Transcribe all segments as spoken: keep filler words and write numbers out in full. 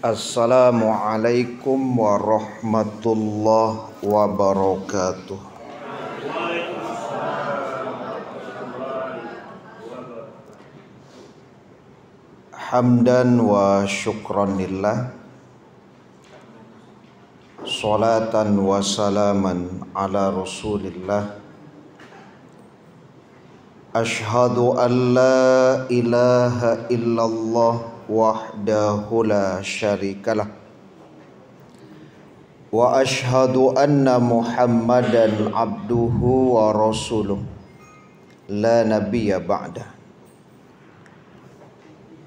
Assalamualaikum warahmatullahi wabarakatuh. Hamdan wa syukran lillah. Salatan wa salaman ala Rasulillah. Asyhadu an la ilaha illallah wahdahu la syarikalah. Wa asyhadu anna Muhammadan abduhu wa rasuluh. La nabiyya ba'dah.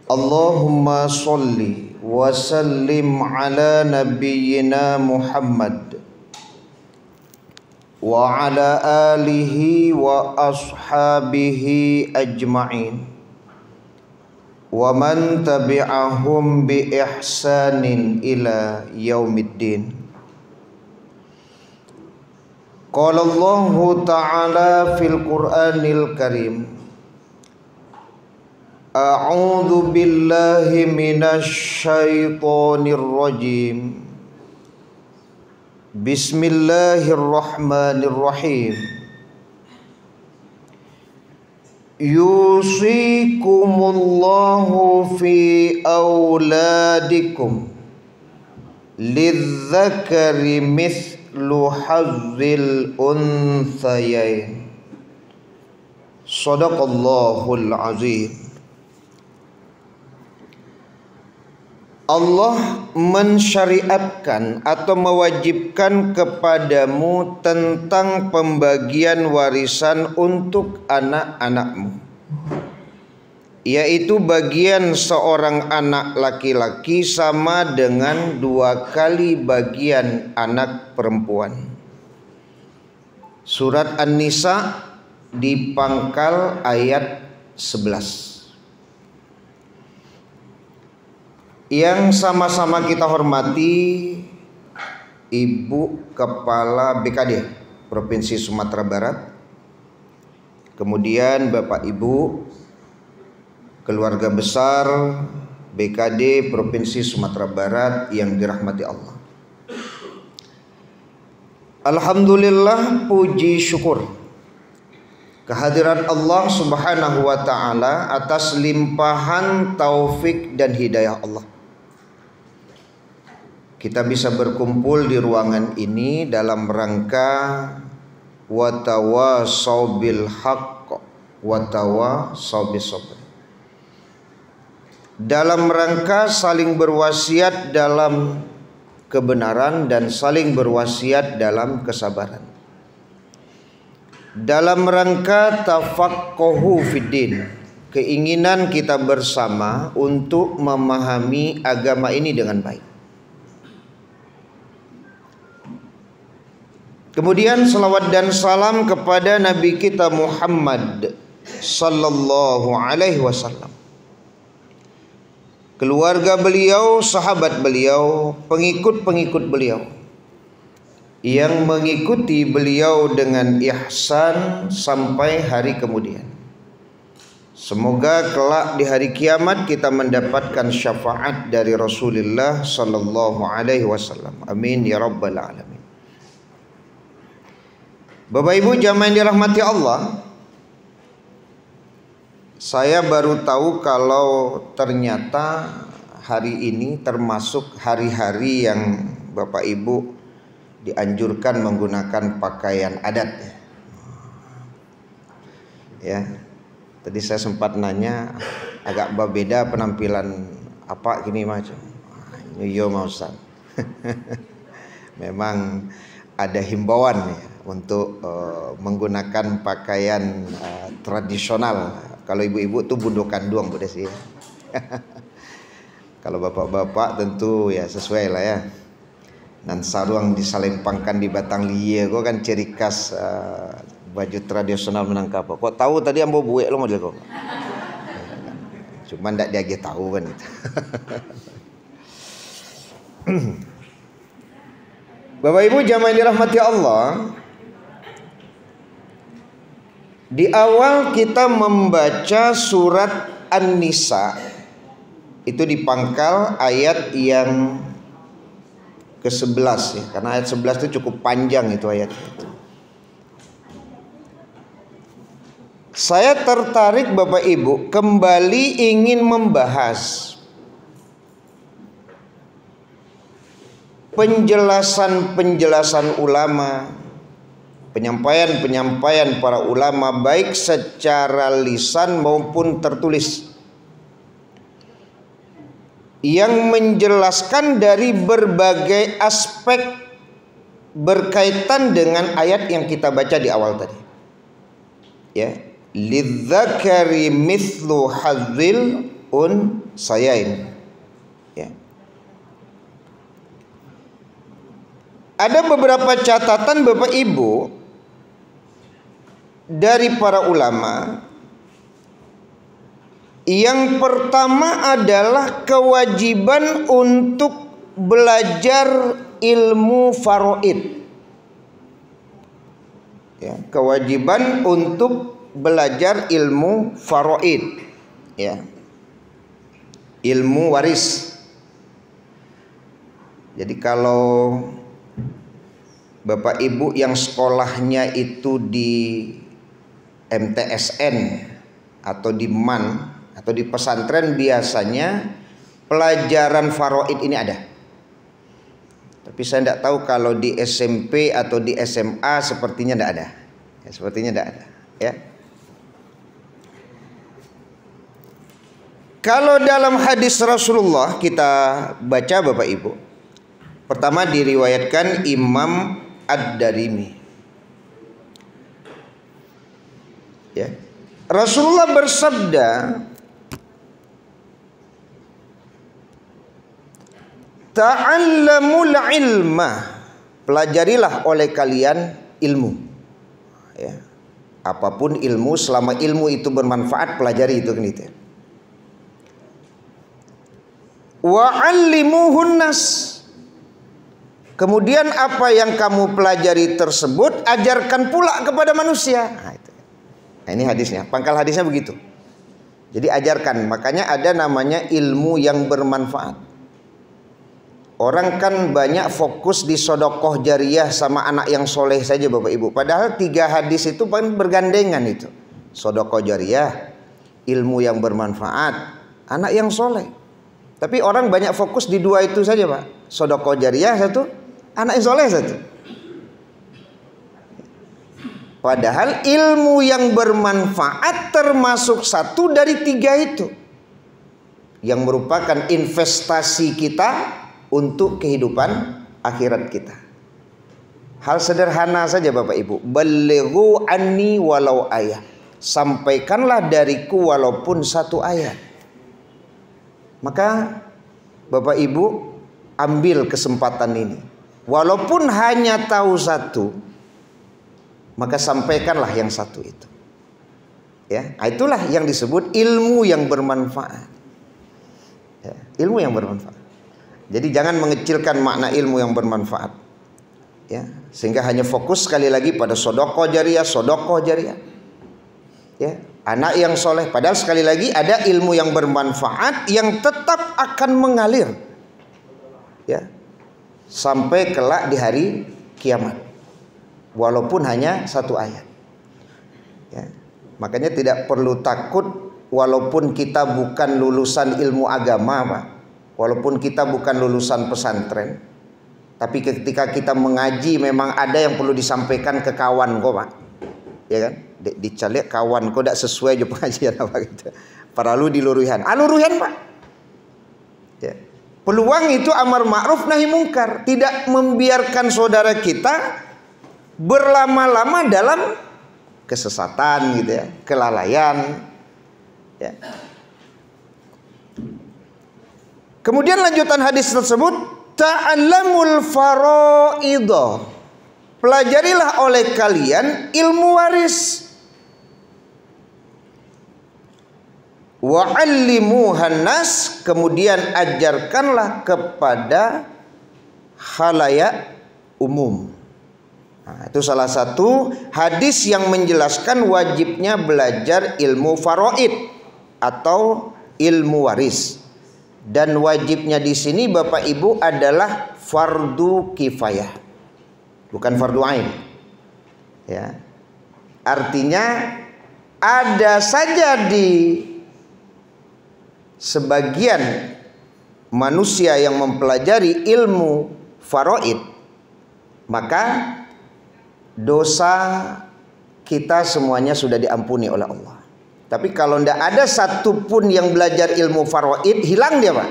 Allahumma shalli wa sallim ala nabiyyina Muhammad wa ala alihi wa ashabihi ajma'in, wa man tabi'ahum bi ihsanin ila yaumiddin. Qala Allahu ta'ala fil Qur'anil Karim, A'udzu billahi minasy syaithanir rajim. Bismillahirrahmanirrahim. Yusikumullahu fi auladikum, lidzakari mitslu hazzil untsayain. Sadaqallahul azim. Allah mensyariatkan atau mewajibkan kepadamu tentang pembagian warisan untuk anak-anakmu, yaitu bagian seorang anak laki-laki sama dengan dua kali bagian anak perempuan. Surat An-Nisa di pangkal ayat sebelas. Yang sama-sama kita hormati, Ibu Kepala B K D Provinsi Sumatera Barat, kemudian Bapak Ibu, keluarga besar B K D Provinsi Sumatera Barat yang dirahmati Allah. Alhamdulillah, puji syukur kehadirat Allah Subhanahu wa Ta'ala atas limpahan taufik dan hidayah Allah. Kita bisa berkumpul di ruangan ini dalam rangka watawasau bil haq, watawasau bis sabr. Dalam rangka saling berwasiat dalam kebenaran dan saling berwasiat dalam kesabaran. Dalam rangka tafaqquhu fiddin, keinginan kita bersama untuk memahami agama ini dengan baik. Kemudian, salawat dan salam kepada Nabi kita Muhammad sallallahu alaihi wasallam, keluarga beliau, sahabat beliau, pengikut-pengikut beliau yang mengikuti beliau dengan ihsan sampai hari kemudian. Semoga kelak di hari kiamat kita mendapatkan syafaat dari Rasulullah sallallahu alaihi wasallam. Amin ya rabbal alamin. Bapak Ibu jamaah yang dirahmati Allah, saya baru tahu kalau ternyata hari ini termasuk hari-hari yang Bapak Ibu dianjurkan menggunakan pakaian adat. Ya. Tadi saya sempat nanya, agak berbeda penampilan apa kini mah, Cong? Iyo mah, Ustaz. Memang ada himbauan ya untuk eh, menggunakan pakaian eh, tradisional. Kalau ibu-ibu tu bundo kanduang, Bu Desi, ya. Kalau bapak-bapak tentu ya sesuai lah ya. Nan saruang disalempangkan di batang lie ko kan ciri khas eh, baju tradisional Minangkabau. Kok tahu tadi ambo buek lo model ko. Cuma ndak diagih tahu kan itu. Bapak Ibu jamaah yang dirahmati Allah, di awal kita membaca surat An-Nisa, Itu di pangkal ayat yang ke sebelas, ya, karena ayat sebelas itu cukup panjang itu ayat itu. Saya tertarik, Bapak Ibu, kembali ingin membahas penjelasan-penjelasan ulama, penyampaian-penyampaian para ulama, baik secara lisan maupun tertulis, yang menjelaskan dari berbagai aspek berkaitan dengan ayat yang kita baca di awal tadi. Ya, "Lidzakari mithlu hadzil unsayain." Ya. Ada beberapa catatan, Bapak Ibu, dari para ulama. Yang pertama adalah kewajiban untuk belajar ilmu faraid. Ya, kewajiban untuk belajar ilmu faraid. Ya. Ilmu waris. Jadi, kalau Bapak Ibu yang sekolahnya itu di M T S N atau di man atau di pesantren, biasanya pelajaran faraid ini ada. Tapi saya ndak tahu kalau di S M P atau di S M A, sepertinya ndak ada. Ya, sepertinya ndak ada. Ya. Kalau dalam hadis Rasulullah kita baca, Bapak Ibu, pertama diriwayatkan Imam Ad-Darimi. Ya. Rasulullah bersabda, "Ta'allamul ilma," pelajarilah oleh kalian ilmu. Ya. Apapun ilmu, selama ilmu itu bermanfaat, pelajari itu, kan gitu. "Wa 'allimuhun nas." Kemudian apa yang kamu pelajari tersebut, ajarkan pula kepada manusia. Nah, itu. Nah, ini hadisnya, pangkal hadisnya begitu. Jadi ajarkan, makanya ada namanya ilmu yang bermanfaat. Orang kan banyak fokus di sodokoh jariah sama anak yang soleh saja, Bapak Ibu. Padahal tiga hadis itu kan bergandengan itu. Sodokoh jariah, ilmu yang bermanfaat, anak yang soleh. Tapi orang banyak fokus di dua itu saja, Pak. Sodokoh jariah satu, anak yang soleh satu. Padahal ilmu yang bermanfaat termasuk satu dari tiga itu, yang merupakan investasi kita untuk kehidupan akhirat kita. Hal sederhana saja, Bapak Ibu. "Balighu anni walau ayah." Sampaikanlah dariku walaupun satu ayat. Maka, Bapak Ibu, ambil kesempatan ini. Walaupun hanya tahu satu, maka sampaikanlah yang satu itu. Ya, itulah yang disebut ilmu yang bermanfaat. Ya, ilmu yang bermanfaat. Jadi, jangan mengecilkan makna ilmu yang bermanfaat. Ya, sehingga hanya fokus sekali lagi pada sodokoh jariah, sodokoh jariah. Ya, anak yang soleh. Padahal sekali lagi ada ilmu yang bermanfaat yang tetap akan mengalir. Ya, sampai kelak di hari kiamat. Walaupun hanya satu ayat. Ya. Makanya tidak perlu takut walaupun kita bukan lulusan ilmu agama, Pak. Walaupun kita bukan lulusan pesantren, tapi ketika kita mengaji memang ada yang perlu disampaikan ke kawan ko, Pak. Ya kan? Di, dicaliak kawan ko dak sesuai jo pengajian apa gitu. Paralu diluruihan. Ah, luruihan, Pak. Ya. Peluang itu amar ma'ruf nahi mungkar, tidak membiarkan saudara kita berlama-lama dalam kesesatan gitu ya, kelalaian. Ya. Kemudian lanjutan hadis tersebut, "Ta'allamul faraidah." Pelajarilah oleh kalian ilmu waris. "Wa 'allimuhan nas," kemudian ajarkanlah kepada khalayak umum. Nah, itu salah satu hadis yang menjelaskan wajibnya belajar ilmu faraid atau ilmu waris. Dan wajibnya di sini, Bapak Ibu, adalah fardu kifayah, bukan fardu ain. Ya. Artinya, ada saja di sebagian manusia yang mempelajari ilmu faraid, maka dosa kita semuanya sudah diampuni oleh Allah. Tapi kalau ndak ada satu pun yang belajar ilmu faraid, hilang dia, Pak.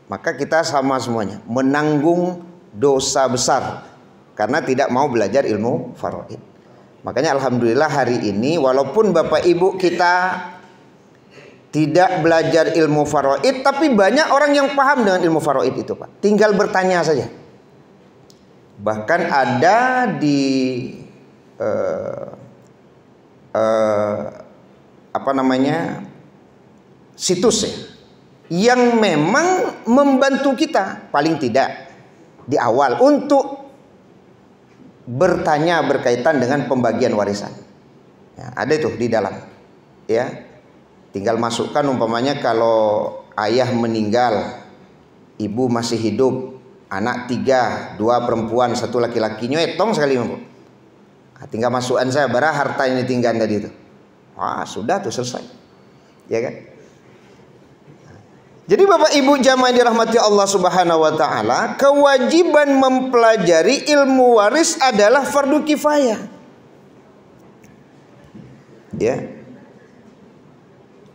Maka kita sama semuanya menanggung dosa besar karena tidak mau belajar ilmu faraid. Makanya alhamdulillah hari ini, walaupun Bapak Ibu kita tidak belajar ilmu faraid, tapi banyak orang yang paham dengan ilmu faraid itu, Pak. Tinggal bertanya saja. Bahkan ada di, eh, eh, apa namanya, situs, ya, yang memang membantu kita, paling tidak di awal, untuk bertanya berkaitan dengan pembagian warisan. Ya, ada itu di dalam. Ya. Tinggal masukkan, umpamanya, kalau ayah meninggal, ibu masih hidup, anak tiga, dua perempuan, satu laki-laki, nyo etong sakali, Pak. Ah, tinggal masukkan saja, bara harta yang ditinggal tadi tu. Wah, sudah tu, selesai. Ya kan? Jadi, Bapak Ibu jamaah yang dirahmati Allah Subhanahu wa Ta'ala, kewajiban mempelajari ilmu waris adalah fardu kifayah. Ya.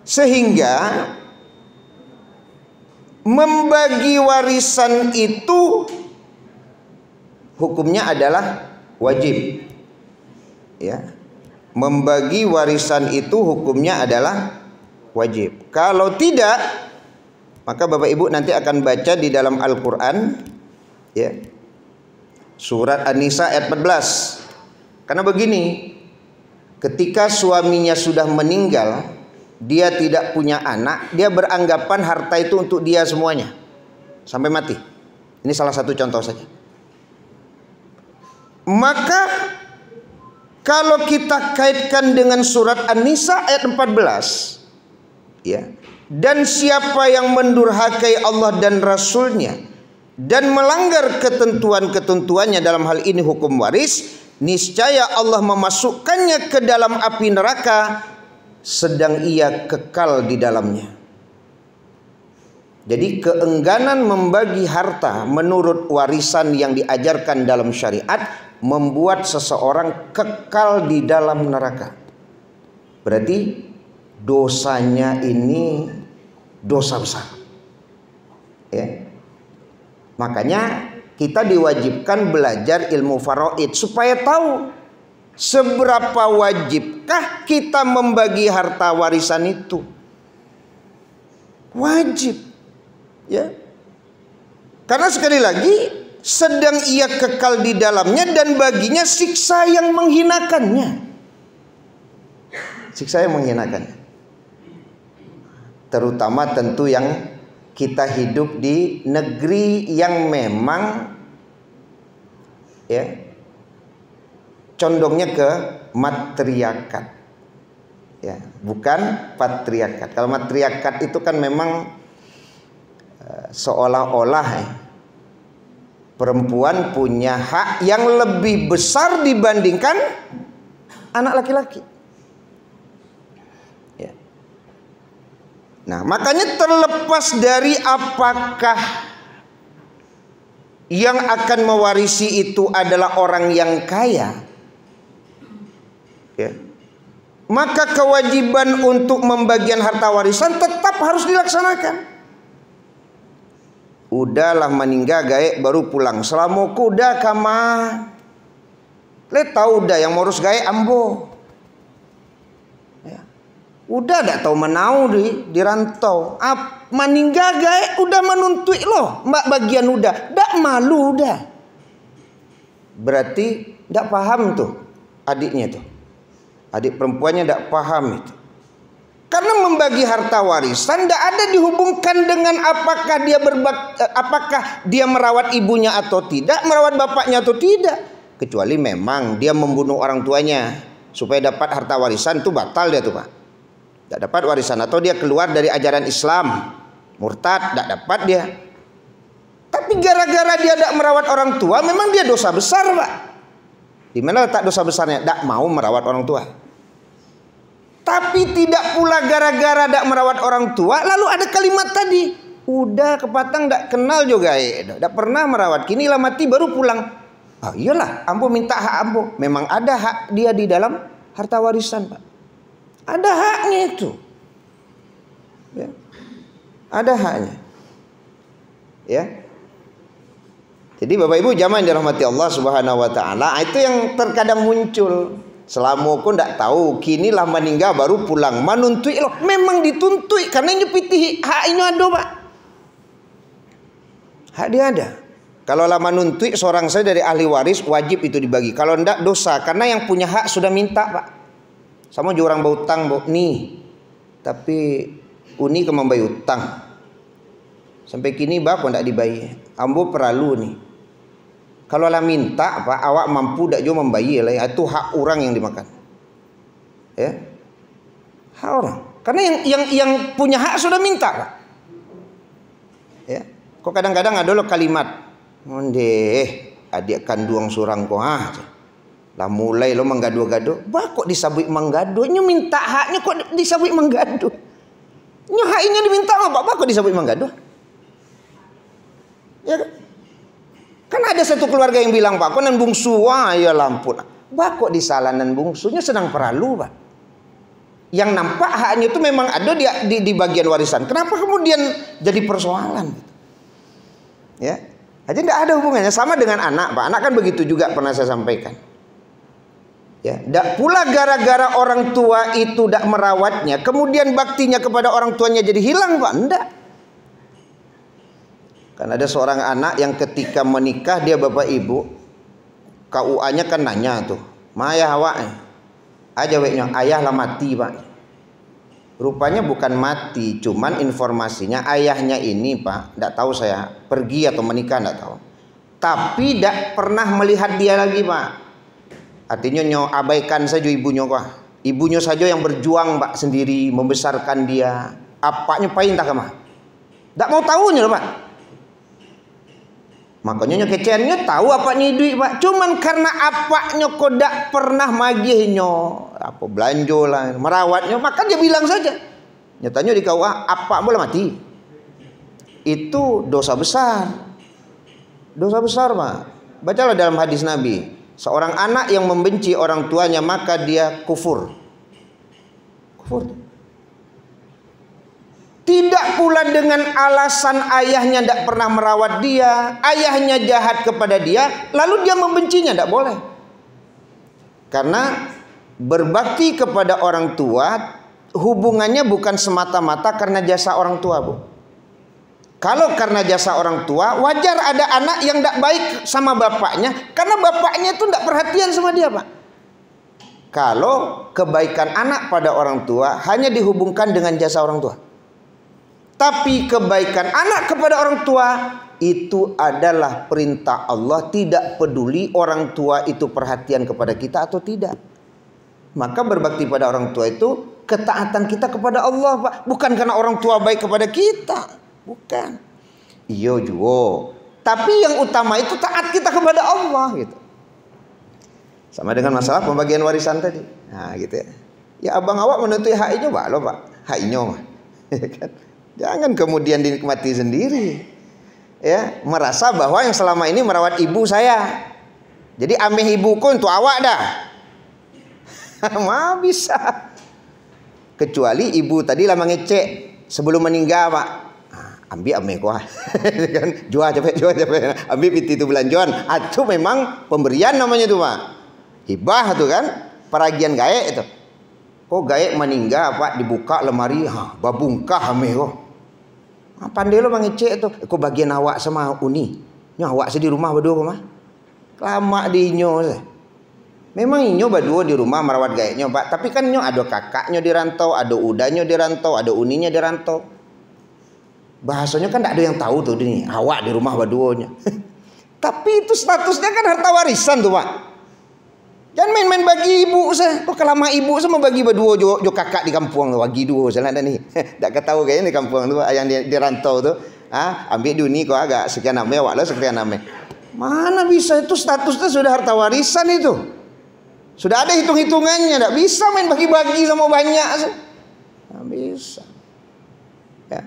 Sehingga membagi warisan itu hukumnya adalah wajib. Ya. Membagi warisan itu hukumnya adalah wajib. Kalau tidak, maka Bapak Ibu nanti akan baca di dalam Al-Quran, ya, surat An-Nisa ayat empat belas. Karena begini, ketika suaminya sudah meninggal, dia tidak punya anak, dia beranggapan harta itu untuk dia semuanya sampai mati. Ini salah satu contoh saja. Maka, kalau kita kaitkan dengan surat An-Nisa ayat empat belas, ya, dan siapa yang mendurhakai Allah dan Rasul-Nya, dan melanggar ketentuan-ketentuan-Nya, dalam hal ini hukum waris, niscaya Allah memasukkannya ke dalam api neraka, sedang ia kekal di dalamnya. Jadi, keengganan membagi harta menurut warisan yang diajarkan dalam syariat membuat seseorang kekal di dalam neraka. Berarti, dosanya ini dosa besar. Ya. Makanya, kita diwajibkan belajar ilmu faraid supaya tahu seberapa wajibkah kita membagi harta warisan itu. Wajib. Ya. Karena, sekali lagi, sedang ia kekal di dalamnya dan baginya siksa yang menghinakannya. Siksa yang menghinakannya. Terutama tentu yang kita hidup di negeri yang memang, ya, condongnya ke matriarkat. Ya, bukan patriarkat. Kalau matriarkat itu kan memang, eh, seolah-olah, eh, perempuan punya hak yang lebih besar dibandingkan anak laki-laki. Ya. Nah, makanya, terlepas dari apakah yang akan mewarisi itu adalah orang yang kaya, ya, maka kewajiban untuk membagian harta warisan tetap harus dilaksanakan. Uda lah maningga gaek baru pulang. Salamo ko Uda kama? Le tau Uda yang maurus gaek ambo. Ya. Uda dak tau manau di, di rantau. Ap-, maningga gaek Uda manuntuik lo, mbak bagian Uda. Dak malu Uda. Berarti dak paham tu adiknya tu. Adik perempuannya dak paham itu. Karena membagi harta warisan dak ada dihubungkan dengan apakah dia berbak-, eh, apakah dia merawat ibunya atau tidak, merawat bapaknya atau tidak. Kecuali memang dia membunuh orang tuanya supaya dapat harta warisan, tu batal dia tu, Pak. Dak dapat warisan atau dia keluar dari ajaran Islam. Murtad, dak dapat dia. Tapi gara-gara dia dak merawat orang tua, memang dia dosa besar, Pak. Di mana letak dosa besarnya? Dak mau merawat orang tua. Tapi tidak pula gara-gara dak merawat orang tua, lalu ada kalimat tadi, "Uda kapatang dak kenal jo gaek, dak pernah merawat, kini lah mati baru pulang." Ah, iyolah, ambo minta hak ambo. Memang ada hak dia di dalam harta warisan, Pak. Ada haknya itu. Ya. Ada haknya. Ya. Jadi, Bapak Ibu jamaah yang dirahmati Allah Subhanahu wa Ta'ala, itu yang terkadang muncul. Selamo ko ndak tahu, kini lah maningga baru pulang. Manuntuik lo. Memang dituntuik, karena inyo pitih hak inyo ado, Pak. Hak dia ada. Kalau lah manuntuik seorang saja dari ahli waris, wajib itu dibagi. Kalau ndak, dosa. Karena yang punya hak sudah minta, Pak. Samo jo urang bautang, Bo. Ni, tapi uni ka mambayia utang. Sampai kini baa kok ndak dibayia? Ambo paralu ni. Kalau lah minta, Pak, awak mampu dak juo mambayia lai. Itu hak urang yang dimakan. Ya. Hak urang. Karena yang, yang, yang punya hak sudah minta, Pak. Ya. Kok kadang-kadang ado lo kalimat, "Ondeh, adiak kanduang surang ko, ah." Lah mulai lo manggaduah-gaduah. Baa kok disabuik manggaduah? Nyo minta haknyo kok disabuik manggaduah? Nyo hak inyo diminta mah, baa kok disabuik manggaduah? Ya kan? Kan ada satu keluarga yang bilang, "Pak, ko nan bungsu, wah, ya ampun." Baa kok disalah nan bungsu? Nyo sedang paralu, Pak. Yang nampak haknyo tu memang ado di, di, di bagian warisan. Kenapa kemudian jadi persoalan? Ya. Jadi ndak ada hubungannya. Sama dengan anak, Pak. Anak kan begitu juga pernah saya sampaikan. Ya, ndak pula gara-gara orang tua itu ndak merawatnya, kemudian baktinya kepada orang tuanya jadi hilang, Pak. Ndak. Kan ada seorang anak yang ketika menikah dia, Bapak Ibu, K U A-nya kan nanya tu, "Ma ayah awak?" Aja weknyo, "Ayah lah mati, Pak." Rupanya bukan mati, cuman informasinya ayahnya ini, Pak, ndak tahu saya, pergi atau menikah ndak tahu. Tapi ndak pernah melihat dia lagi, Pak. Artinyo nyo abaikan sajo ibunyo ko. Ibunyo sajo yang berjuang, Pak, sendiri membesarkan dia. Apaknyo pai antah kama. Ndak mau tahu nyo, Pak. Makonyo nyo kecekan, nyo tahu apaknyo iduik, Pak. Cuman karena apaknyo ko dak pernah magiahnyo, apo, belanjo lah, merawatnyo, maka dia bilang saja. Nyo tanyo di K U A, "Apak ambo lah mati." Itu dosa besar. Dosa besar, Pak. Bacalah dalam hadis Nabi, "Seorang anak yang membenci orang tuanya, maka dia kufur." Kufur. Tidak pula dengan alasan ayahnya ndak pernah merawat dia, ayahnya jahat kepada dia, lalu dia membencinya, ndak boleh. Karena berbakti kepada orang tua, hubungannya bukan semata-mata karena jasa orang tua, Bu. Kalau karena jasa orang tua, wajar ada anak yang ndak baik sama bapaknya, karena bapaknya itu ndak perhatian sama dia, Pak. Kalau kebaikan anak pada orang tua hanya dihubungkan dengan jasa orang tua. Tapi kebaikan anak kepada orang tua, itu adalah perintah Allah, tidak peduli orang tua itu perhatian kepada kita atau tidak. Maka berbakti pada orang tua itu ketaatan kita kepada Allah, Pak. Bukan karena orang tua baik kepada kita. Bukan. Iyo juo. Tapi yang utama itu taat kita kepada Allah gitu. Sama dengan masalah pembagian warisan tadi. Nah, gitu ya. Ya, abang awak menuntut hak inyo, baa lo, Pak. Hak inyo mah. Ya kan? Jangan kemudian dinikmati sendiri. Ya, merasa bahwa yang selama ini merawat ibu saya. Jadi ameh ibu ko untuk awak dah. Ma bisa. Kecuali ibu tadi lah mangecek sebelum meninggal, Pak. Ah, ambiak ameh ko ah. Kan? Jua capek, jua capek. Ambiak pitih tu belanjoan. Ah, tu memang pemberian namanya tu, Pak. Hibah tu kan, paragian gaek tu. Ko gaek maningga, Pak, dibuka lemari, ha, babungkah ameh ko. Ha, pandai lo mangecek tu. Ko bagian awak sama uni. Nyo awak se di rumah baduo ko mah. Kalamak di inyo se. Memang inyo baduo di rumah marawat gaeknyo, Pak. Tapi kan nyo ado kakaknyo di rantau, ado udanyo di rantau, ado uninyo di rantau. Bahasonyo kan ndak ado yang tahu tu ni, awak di rumah baduonyo. Tapi itu statusnya kan harta warisan tu, Pak. Jangan main-main bagi ibu sa. Kok kalamah ibu sa mambagi baduo jo, jo kakak di kampuang tu, bagi duo salah dah ni. Dak katahu kayaknya di kampuang tu, yang di, di rantau tu. Ha, ambil duni kau agak sekian ameh, awak lah sekian ameh. Mana bisa itu, statusnya sudah harta warisan itu. Sudah ada hitung-hitungannya, dak bisa main bagi-bagi sama banyak sa. Dak bisa. Ya.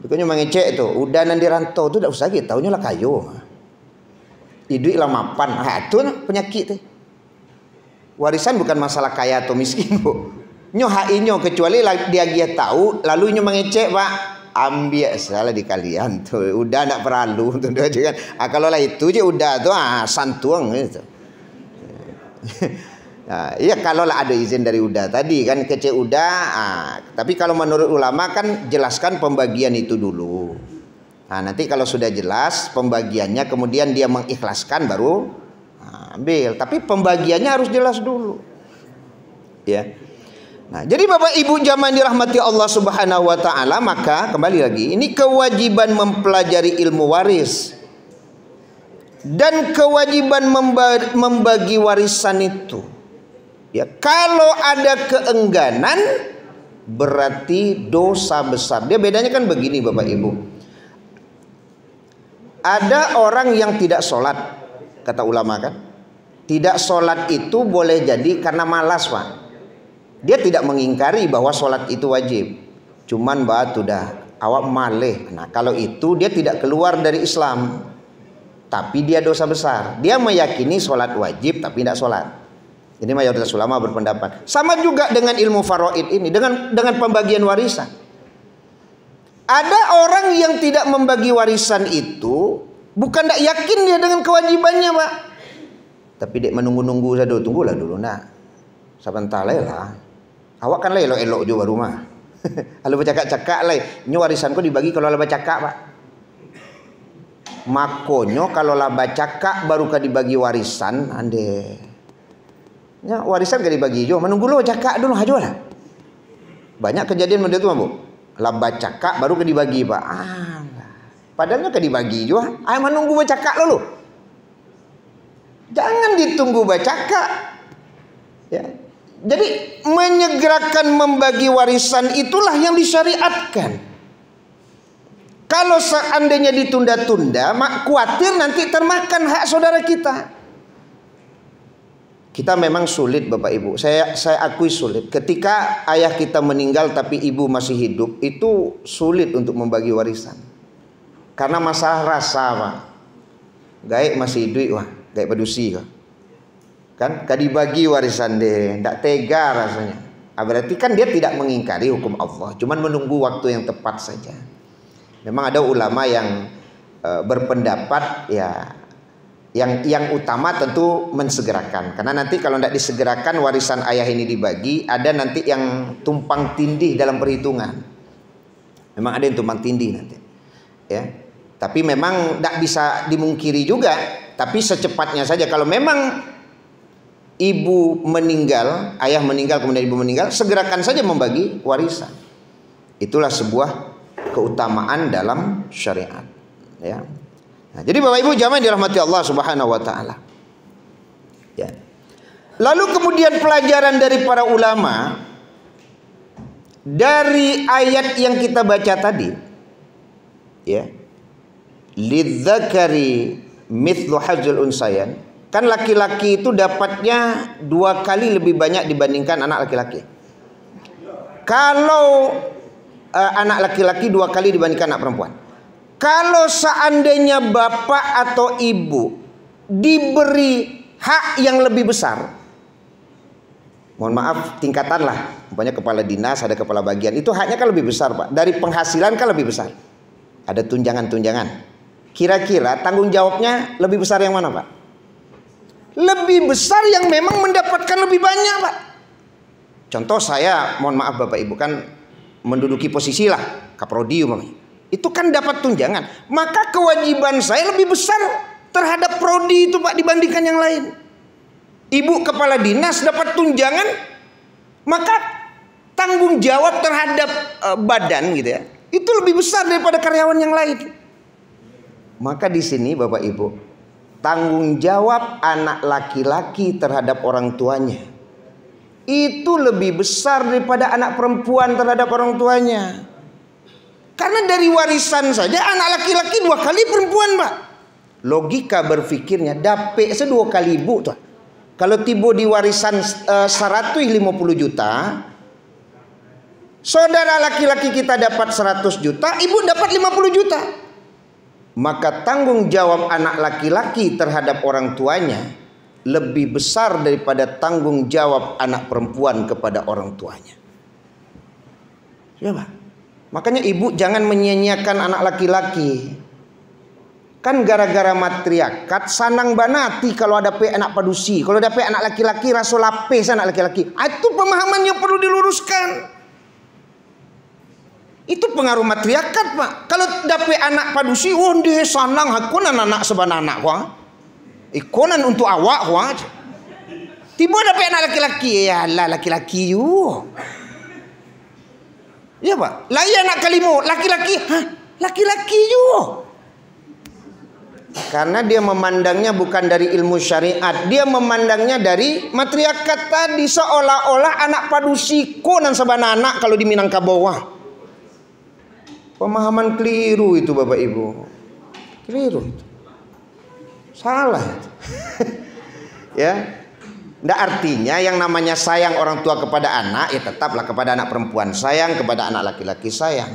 Bukannya mangecek tu, udah nan di rantau tu dak usah lagi, tahunnya lah kayo. Iduik lah mapan. Ha, tu nah penyakik tu. Warisan bukan masalah kaya atau miskin, Bu. Nyo hak inyo, kecuali lah diagiah tahu, lalu inyo mangecek, Pak. Ambiak salah di kalian tu. Udah ndak paralu tu dah je kan. Ah, kalau lah itu je udah tu, ah, santuang gitu. Ah, iya, kalau lah ada izin dari udah tadi kan, kecek udah, ah, tapi kalau menurut ulama kan jelaskan pembagian itu dulu. Nah, nanti kalau sudah jelas pembagiannya, kemudian dia mengikhlaskan, baru, ah, ambil. Tapi pembagiannya harus jelas dulu. Ya. Nah, jadi Bapak Ibu jamaah dirahmati Allah Subhanahu wa taala, maka kembali lagi, ini kewajiban mempelajari ilmu waris dan kewajiban memba-, membagi warisan itu. Ya, kalau ada keengganan, berarti dosa besar. Dia bedanya kan begini, Bapak Ibu. Ada orang yang tidak sholat, kata ulama kan. Tidak sholat itu boleh jadi karena malas, Pak. Dia tidak mengingkari bahwa sholat itu wajib. Cuman batu dah, awak maleh. Nah, kalau itu dia tidak keluar dari Islam. Tapi dia dosa besar. Dia meyakini sholat wajib tapi tidak sholat. Ini mayoritas ulama berpendapat. Sama juga dengan ilmu faraid ini, dengan, dengan pembagian warisan. Ada orang yang tidak membagi warisan itu, bukan ndak yakin dia dengan kewajibannya, Pak. Tapi dek menunggu-nunggu sado, tunggulah dulu nak. Sabanta lai lah. Awak kan lah elok-elok jo baru mah. Kalau bacakak-cakak lai, nyo warisan ko dibagi kalau lah bacakak, Pak. Makonyo kalau lah bacakak baru ka dibagi warisan, ande. Nya, warisan ka dibagi juo, manunggu lo cakak dulu ajo lah. Banyak kejadian model tu, Ambo. Lah bacakak baru ka dibagi, Pak. Ah, padahal nyo ka dibagi juo, ai manunggu bacakak lo lu. Jangan ditunggu bacakak. Ya. Jadi, menyegerakan membagi warisan itulah yang disyariatkan. Kalau seandainya ditunda-tunda, mak, khawatir nanti termakan hak saudara kita. Kita memang sulit, Bapak Ibu. Saya, saya akui sulit. Ketika ayah kita meninggal tapi ibu masih hidup, itu sulit untuk membagi warisan. Karena masalah rasa, Pak. Gaek masih hidup, wah, gaek padusi, wah. Kan, ka dibagi warisan deh, ndak tega rasanya. Ah, berarti kan dia tidak mengingkari hukum Allah, cuman menunggu waktu yang tepat saja. Memang ada ulama yang, eh, berpendapat, ya, yang, yang utama tentu mensegerakan. Karena nanti kalau ndak disegerakan warisan ayah ini dibagi, ada nanti yang tumpang tindih dalam perhitungan. Memang ada yang tumpang tindih nanti. Ya. Tapi memang ndak bisa dimungkiri juga. Tapi secepatnya saja, kalau memang ibu meninggal, ayah meninggal, kemudian ibu meninggal, segerakan saja membagi warisan. Itulah sebuah keutamaan dalam syariat. Ya. Nah, jadi Bapak Ibu jamaah yang dirahmati Allah Subhanahu wa taala. Ya. Lalu kemudian pelajaran dari para ulama dari ayat yang kita baca tadi, ya. Lidzakari mithlu hadzil unsayan. Kan laki-laki itu dapatnya dua kali lebih banyak dibandingkan anak laki-laki. Kalau, eh, anak laki-laki dua kali dibandingkan anak perempuan. Kalau seandainya bapak atau ibu diberi hak yang lebih besar, mohon maaf, tingkatan lah. Umpamanya kepala dinas, ada kepala bagian. Itu haknya kan lebih besar, Pak. Dari penghasilan kan lebih besar. Ada tunjangan-tunjangan. Kira-kira tanggung jawabnya lebih besar yang mana, Pak? Lebih besar yang memang mendapatkan lebih banyak, Pak. Contoh saya, mohon maaf Bapak Ibu, kan menduduki posisi lah, kaprodi umpamanya. Itu kan dapat tunjangan. Maka kewajiban saya lebih besar terhadap prodi itu, Pak, dibandingkan yang lain. Ibu kepala dinas dapat tunjangan, maka tanggung jawab terhadap, eh, badan gitu ya, itu lebih besar daripada karyawan yang lain. Maka di sini Bapak Ibu, Tanggung jawab anak laki-laki terhadap orang tuanya itu lebih besar daripada anak perempuan terhadap orang tuanya. Karena dari warisan saja anak laki-laki dua kali perempuan, Pak. Logika berpikirnya, dapek se duo kali ibu tu. Kalau tibo di warisan, eh, seratus lima puluh juta, saudara laki-laki kita dapat seratus juta, ibu dapat lima puluh juta. Maka tanggung jawab anak laki-laki terhadap orang tuanya lebih besar daripada tanggung jawab anak perempuan kepada orang tuanya. Ya, Pak. Makanya ibu jangan menyia-nyiakan anak laki-laki. Kan gara-gara matriarkat, sanang bana ati kalau dapek anak padusi. Kalau dapek anak laki-laki, raso lapeh se anak laki-laki. Ah, itu pemahaman yang perlu diluruskan. Itu pengaruh matriarkat, Pak. Kalau dapek anak padusi, oh, ndeh, sanang, ha, ko nan anak sabana anak ko, ha. Iko nan untuak awak ko, ha. Tibo dapek anak laki-laki, ya lah, laki-laki juo. Iya, Pak. Lai anak kalimo, laki-laki, ha, laki-laki juo. Karena dia memandangnya bukan dari ilmu syariat, dia memandangnya dari matriarkat tadi, seolah-olah anak padusi ko nan sabana anak kalau di Minangkabau. Pemahaman keliru itu, Bapak Ibu. Keliru itu. Salah itu. Ya. Ndak artinya yang namanya sayang orang tua kepada anak, ya tetaplah kepada anak perempuan sayang, kepada anak laki-laki sayang.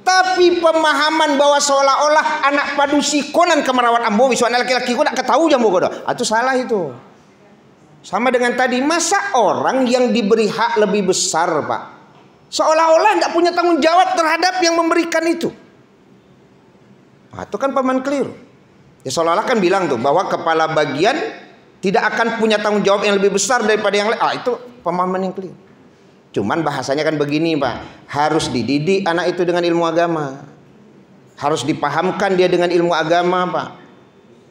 Tapi pemahaman bahwa seolah-olah anak padusi ko nan ka marawat ambo, bisuak anak laki-laki ko ndak ka tahu jo ambo ko doh. Ah, itu salah itu. Sama dengan tadi, masa orang yang diberi hak lebih besar, Pak, seolah-olah ndak punya tanggung jawab terhadap yang memberikan itu? Ah, itu kan pemahaman keliru. Ya, seolah-olah kan bilang tuh bahwa kepala bagian tidak akan punya tanggung jawab yang lebih besar daripada yang lain. Ah, itu pemahaman yang keliru. Cuman bahasanya kan begini, Pak. Harus dididik anak itu dengan ilmu agama. Harus dipahamkan dia dengan ilmu agama, Pak.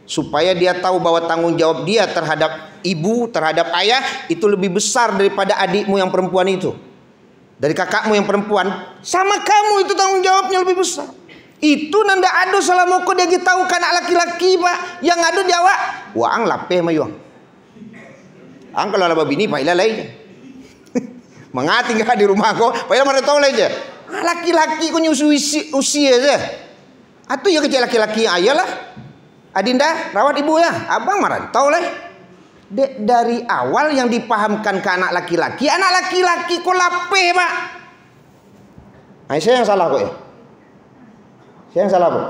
Supaya dia tahu bahwa tanggung jawab dia terhadap ibu, terhadap ayah, itu lebih besar daripada adikmu yang perempuan itu. Dari kakakmu yang perempuan, sama kamu itu tanggung jawabnya lebih besar. Itu nan ndak ado salamo ko diagih tahu ka anak laki-laki, Pak. Yang ado di awak, waang lapeh mayuang. Ang kalau lah babini, pailah lai. Manga tingga di rumah ko, pailah marantau lai je. Ah, laki-laki ko nyo usi-, usia je. Atau ya kecek laki-laki, ayolah. Adinda, rawat ibu ya. Abang marantau lai. Dek dari awal yang dipahamkan ke anak laki-laki, anak laki-laki ko lapeh, Pak. Ai, saya yang salah kok ya? Saya yang salah kok?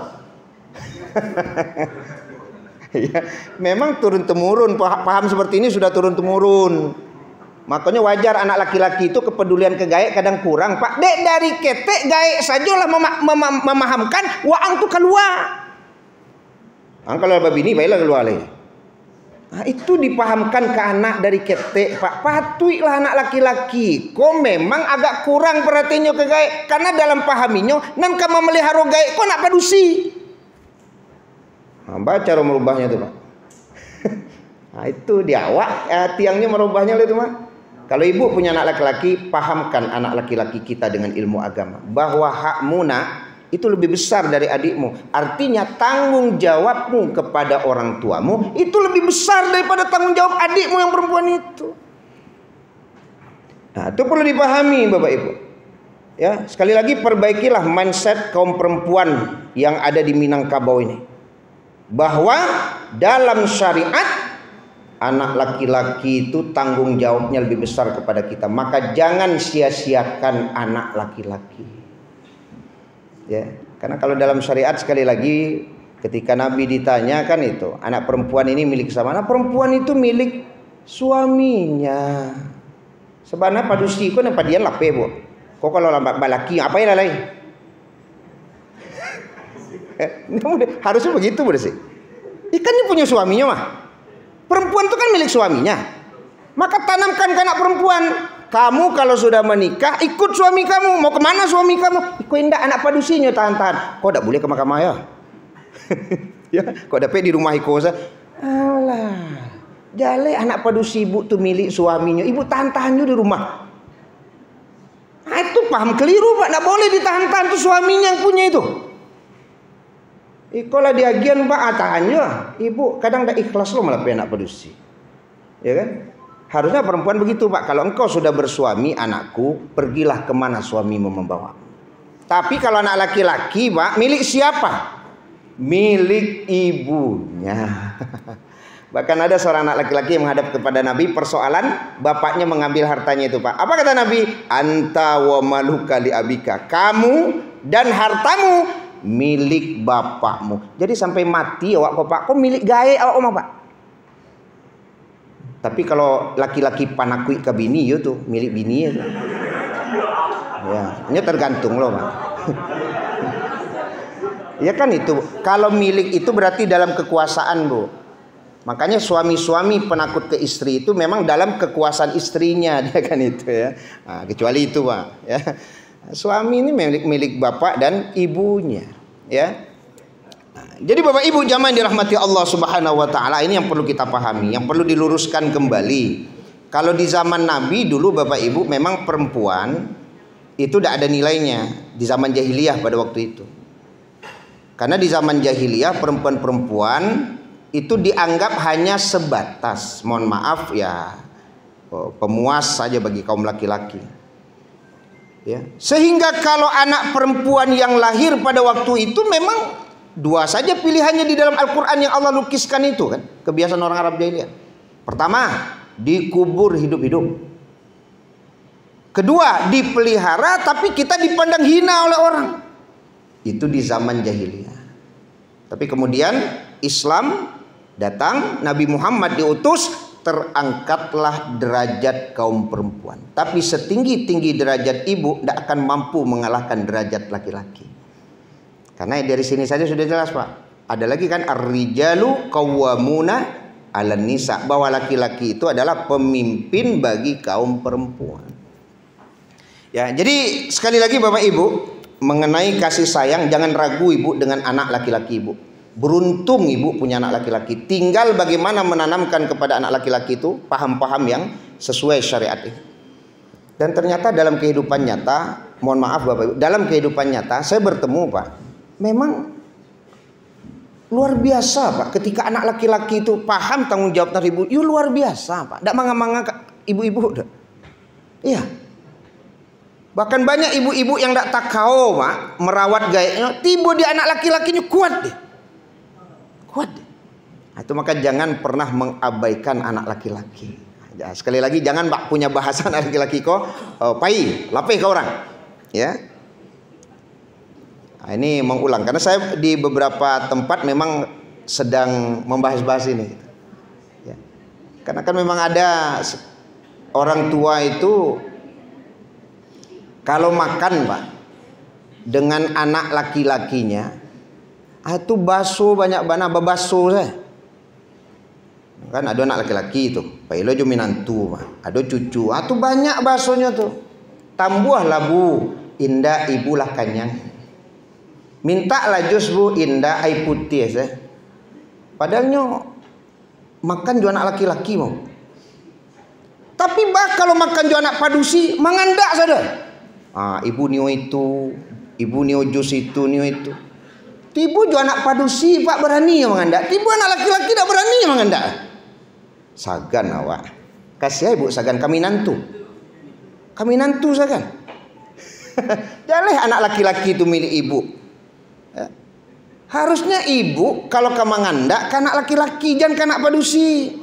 Ya, memang turun-temurun, paha-, paham seperti ini sudah turun-temurun. Makanya wajar anak laki-laki itu kepedulian ke gaek kadang kurang, Pak. Dek dari ketek gaek sajolah mema-, mema-, memahamkan, waang tu kalua. Ang kalau babini, baiklah kalua lai. Nah, itu dipahamkan ke anak dari ketek, Pak. Patuiklah anak laki-laki ko memang agak kurang perhatiannyo ke gaek. Karena dalam pahaminyo, nan ka mameliharo gaek ko anak padusi. Nah, baca caro merubahnya tu, Pak. Nah, itu di awak, eh, tiangnya merubahnya lah itu, Pak. Kalau ibu punya anak laki-laki, pahamkan anak laki-laki kita dengan ilmu agama. Bahwa hakmu nak, itu lebih besar dari adikmu. Artinya, tanggung jawabmu kepada orang tuamu, itu lebih besar daripada tanggung jawab adikmu yang perempuan itu. Nah, itu perlu dipahami, Bapak Ibu. Ya, sekali lagi, perbaikilah mindset kaum perempuan yang ada di Minangkabau ini. Bahwa dalam syariat, anak laki-laki itu tanggung jawabnya lebih besar kepada kita. Maka jangan sia-siakan anak laki-laki. Ya, karena kalau dalam syariat, sekali lagi, ketika Nabi ditanyakan itu, anak perempuan ini milik siapa? Anak perempuan itu milik suaminya. Sabana padusi ko nan padian lapeh, Bu. Ko kalau lambat balaki, apa yang lalai? Harusnya begitu, Bu, sih. Ikan ni punya suaminya mah. Perempuan tu kan milik suaminya. Maka tanamkan ke anak perempuan. Kamu kalau sudah menikah, ikut suami kamu. Mau kemana suami kamu? Iko indak, anak padusinyo tahan-tahan. Kau dak boleh ke mahkamah ya. Ya, kau dapek di rumah iko sa. Alah. Jaleh anak padusi ibu tu milik suaminyo. Ibu tahan-tahan jo di rumah. Ah, itu paham keliru, Pak. Ndak boleh ditahan-tahan, tu suaminya yang punya itu. Iko lah diagian, Pak, ah, tahan jo. Ibu kadang dak ikhlas lo malapeh anak padusi. Ya kan? Harusnya perempuan begitu, Pak. Kalau engkau sudah bersuami, anakku, pergilah kemana suamimu membawa. Tapi kalau anak laki-laki, Pak, milik siapa? Milik ibunya. Bahkan ada seorang anak laki-laki yang menghadap kepada Nabi, persoalan bapaknya mengambil hartanya itu, Pak. Apa kata Nabi? "Anta wa maluka li abika." Kamu dan hartamu milik bapakmu. Jadi sampai mati awak ko, Pak, ko milik gaek awak ko mah, Pak. Tapi kalau laki-laki panakuik ka bini, yo tu, milik bini yo tu. Ya, nyo tergantung lo, Pak. Ya kan itu, kalau milik itu berarti dalam kekuasaan, Bu. Makanya suami-suami penakut ke istri itu memang dalam kekuasaan istrinya, dia kan itu ya. Nah, kecuali itu, Pak, ya. Suami ini milik, milik bapak dan ibunya, ya. Nah, jadi Bapak Ibu jamaah yang dirahmati Allah Subhanahu wa taala, ini yang perlu kita pahami, yang perlu diluruskan kembali. Kalau di zaman Nabi dulu, Bapak Ibu, memang perempuan itu tidak ada nilainya di zaman jahiliyah pada waktu itu. Karena di zaman jahiliyah, perempuan-perempuan itu dianggap hanya sebatas, mohon maaf ya, pemuas saja bagi kaum laki-laki. Ya. Sehingga kalau anak perempuan yang lahir pada waktu itu, memang dua saja pilihannya di dalam Al-Quran yang Allah lukiskan itu, kan, kebiasaan orang Arab jahiliyah. Pertama, dikubur hidup-hidup. Kedua, dipelihara tapi kita dipandang hina oleh orang. Itu di zaman jahiliyah. Tapi kemudian Islam datang, Nabi Muhammad diutus, terangkatlah derajat kaum perempuan. Tapi setinggi-tinggi derajat ibu, ndak akan mampu mengalahkan derajat laki-laki. Karena dari sini saja sudah jelas, Pak. Ada lagi kan, "Ar-rijalu qawwamuna 'alan nisa," bahwa laki-laki itu adalah pemimpin bagi kaum perempuan. Ya, jadi sekali lagi Bapak Ibu, mengenai kasih sayang, jangan ragu Ibu dengan anak laki-laki Ibu. Beruntung Ibu punya anak laki-laki. Tinggal bagaimana menanamkan kepada anak laki-laki itu paham-paham yang sesuai syariat ini. Dan ternyata dalam kehidupan nyata, mohon maaf Bapak Ibu, dalam kehidupan nyata saya bertemu, Pak. Memang luar biasa, Pak. Ketika anak laki-laki itu paham tanggung jawab terhadap ibu, yo luar biasa, Pak. Ndak manga-manga ka-, ibu-ibu dah. Iya. Bahkan banyak ibu-ibu yang ndak takao, Pak, merawat gaeknyo, tibo di anak laki-lakinyo kuat deh. Kuat deh. Nah, itu maka jangan pernah mengabaikan anak laki-laki. Ya, sekali lagi, jangan bak punya bahasa anak laki-laki ko, eh, pai, lapeh ka orang. Ya. Nah, ini mengulang, karena saya di beberapa tempat memang sedang membahas-bahas ini. Ya. Karena kan memang ada se-, orang tua itu kalau makan, Pak, dengan anak laki-lakinya, ah, itu baso banyak bana, babaso saja. Kan ado anak laki-laki tu, pailo jo minantu, Pak. Ado cucu, ah, tu banyak basonyo tu. Tambuahlah, Bu, indak, ibu lah kanyang. Mintaklah jus, Bu, indak, ai putiah saja. Padahal nyo makan jo anak laki-laki, mau. Tapi bah kalau makan jo anak padusi, mangandak sajo. Ah, ibu nio itu, ibu nio jus itu, nio itu. Tibo jo anak padusi, Pak, barani mangandak. Tibo anak laki-laki dak barani mangandak. Sagan awak. Kasiah ibu sagan, kami nantu. Kami nantu sagan. Jaleh anak laki-laki tu milik ibu. Ya. Harusnya ibu kalau ka mangandak ka anak laki-laki, jan ka anak padusi.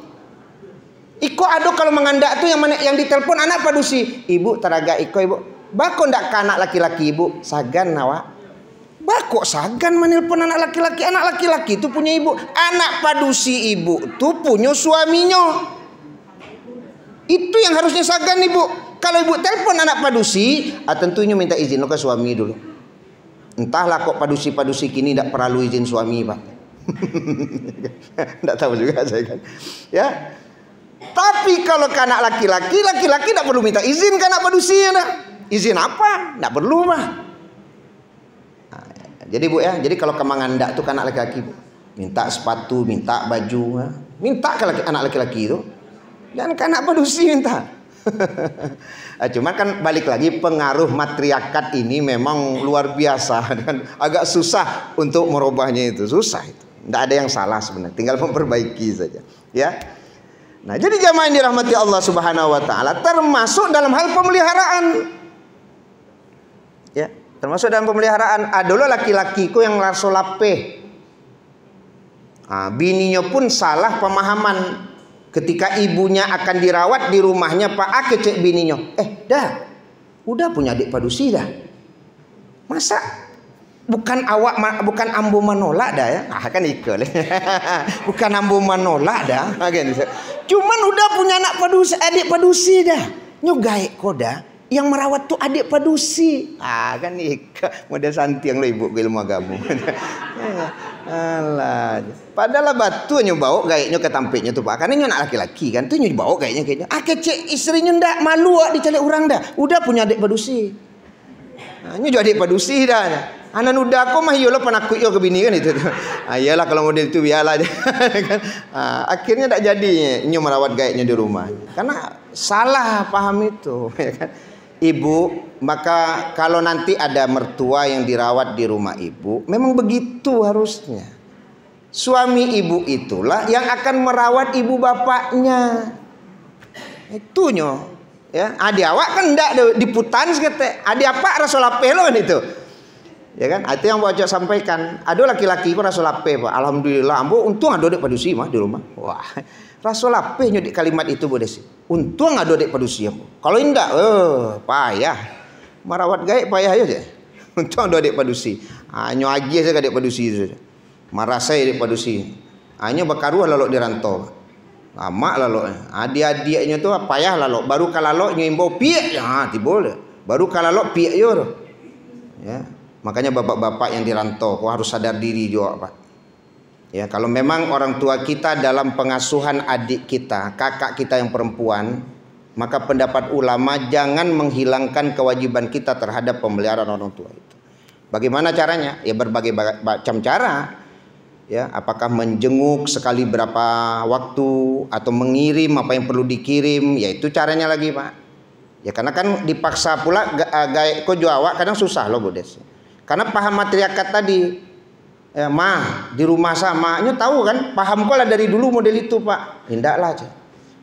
Iko ado kalau mangandak tu yang mana, yang ditelepon anak padusi. "Ibu, taragak iko, Ibu." Bako ndak ka anak laki-laki ibu? Sagan awak. Bako sagan manelpon anak laki-laki? Anak laki-laki tu punyo ibu. Anak padusi ibu tu punyo suaminyo. Itu yang harusnya sagan ibu. Kalau ibu telpon anak padusi, ah, tentu inyo minta izin lo ka suami dulu. Entahlah kok padusi-padusi kini dak paralu izin suami, Pak. Ndak tahu juga saya kan. Ya. Tapi kalau ka anak laki-laki, laki-laki ndak perlu minta izin ka anak padusi, nah. Izin apa? Ndak perlu, Pak. Nah, jadi, Bu, ya, jadi kalau ka mangandak tu ka anak laki-laki, Bu. Minta sepatu, minta baju, ya. Minta ka laki, anak laki-laki tu. Jan ka anak padusi minta. Ah, cuma kan balik lagi, pengaruh matriarkat ini memang luar biasa, kan agak susah untuk merubahnya itu, susah itu. Ndak ada yang salah sebenarnya, tinggal memperbaiki saja, ya. Nah, jadi jamaah yang dirahmati Allah Subhanahu wa Ta'ala, termasuk dalam hal pemeliharaan. Ya, termasuk dalam pemeliharaan. Ado lo laki-laki ko yang raso lapeh. Ah, bininyo pun salah pemahaman. Ketika ibunya akan dirawat di rumahnya, Pak, ah, kecek bininyo, "Eh, dah, udah punya adik padusi dah. Masa bukan awak ma-, bukan ambo manolak dah, ya." Ah, kan iko leh. "Bukan ambo manolak dah." Ah, kan. "Cuman udah punya anak padusi, adik padusi dah. Nyo gaek ko dah. Yang merawat tu adik padusi." Ah, kan iko. Model santiang lo ibu ko ilmu agamo. Alah. Padahal lah batua nyo baok gaeknyo ka tampeknyo tu, Pak. Karena nyo anak laki-laki kan, tu nyo baok gaeknyo, gaeknyo. Ah, kecek istrinyo ndak, malu awak dicaliak urang dah. Udah punya adik padusi. Ah, nyo jo adik padusi dah. Anak uda ko mah iyo lah panakuik yo ka bini kan itu tu. Ah, iyolah kalau model tu biarlah je. Kan? Ah, akhirnya ndak jadi nyo merawat gaeknyo di rumah. Karena salah paham itu, ya kan? Ibu, maka kalau nanti ada mertua yang dirawat di rumah ibu, memang begitu harusnya. Suami ibu itulah yang akan merawat ibu bapaknya. Itunyo, ya. Adi awak kan ndak do, diputan saketek. Adi apak raso lapeh lo kan itu. Ya kan? Itu yang Bocok sampaikan. Ado laki-laki pun raso lapeh, Pak. Alhamdulillah, ambo untuang ado dek padusi mah di rumah. Wah, raso lapehnyo dek kalimat itu, Bu Desi. Untuang ado dek padusi ambo. Kalau indak, eh, payah. Marawat gaek payah aja deh. Untuang ado dek padusi. Hanyo agiah saja dek padusi itu saja. Marasai dek padusi. Hanyo bakaruah lalok di rantau. Lamak lalok. Adiak-adiaknyo tu payah lalok. Baru ka lalok nyo imbau piak. Ha, tibo le. Baru ka lalok piak yo tu. Ya. Makanya bapak-bapak yang di rantau ko harus sadar diri juo, Pak. Ya, kalau memang orang tua kita dalam pengasuhan adik kita, kakak kita yang perempuan, maka pendapat ulama jangan menghilangkan kewajiban kita terhadap pemeliharaan orang tua itu. Bagaimana caranya? Ya, berbagai ba-, macam cara. Ya, apakah menjenguk sekali berapa waktu atau mengirim apa yang perlu dikirim, ya itu caranya lagi, Pak. Ya, karena kan dipaksa pula ga-, ah, gaek ko jo awak, kadang susah lo, Bu Des. Karena paham matriarkat tadi, ya, mah, di rumah sa-, maknyo tahu kan, paham ko lah dari dulu model itu, Pak. Indaklah, cek.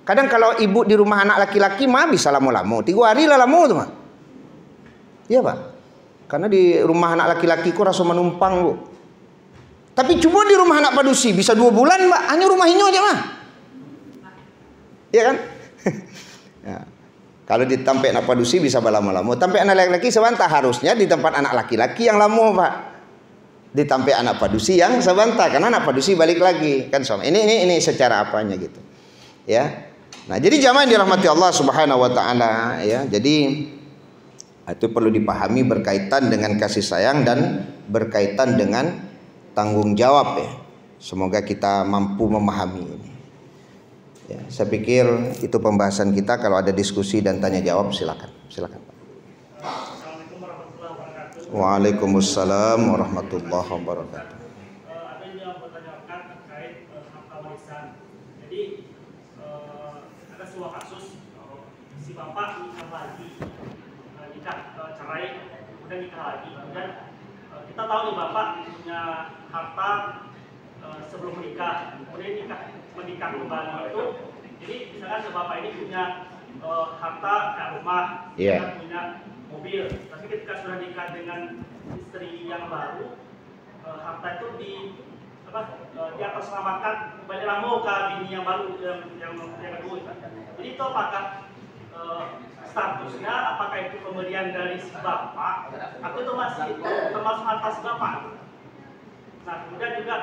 Kadang kalau ibu di rumah anak laki-laki, mah bisa lamo-lamo, tigo hari lah lamo tu, mah. Iya, Pak. Karena di rumah anak laki-laki ko raso manumpang, Bu. Tapi cubo di rumah anak padusi, bisa duo bulan, Pak, hanyo rumah inyo aja, mah. Iya kan? Ya. Kalau di tampek anak padusi bisa balamo-lamo. Tampek anak laki-laki sabanta, harusnya di tempat anak laki-laki yang lamo, Pak. Di tampek anak padusi yang sabanta, karena anak padusi balik lagi. Kan sama. Ini, ini, ini secara apanya gitu. Ya. Nah, jadi jamaah yang dirahmati Allah Subhanahu wa Ta'ala, ya. Jadi, itu perlu dipahami berkaitan dengan kasih sayang dan berkaitan dengan tanggung jawab, ya. Semoga kita mampu memahami ini. Ya, saya pikir itu pembahasan kita. Kalau ada diskusi dan tanya jawab, silakan. Silakan, Pak. Assalamualaikum warahmatullahi wabarakatuh. Waalaikumsalam warahmatullahi wabarakatuh. Eh, ada yang bertanya terkait, eh, harta warisan. Jadi, eh, ada sebuah kasus, eh, si bapak nikah lagi, eh, nikah, eh, cerai, kemudian nikah lagi, kemudian, eh, kita tahu nih bapak punya harta, eh, sebelum menikah, kemudian nikah, menikah kembali itu, jadi misalkan si bapak ini punya, eh, harta kayak rumah, Iya. Kan punya mobil, tapi ketika sudah nikah dengan istri yang baru, eh, harta itu di, apa, eh, diatasnamakan balik lamo ka bini yang baru, yang, yang, yang kedua itu. Jadi itu apakah, eh, statusnya, apakah itu pemberian dari si bapak atau itu masih termasuk harta si bapak? Nah, kemudian juga,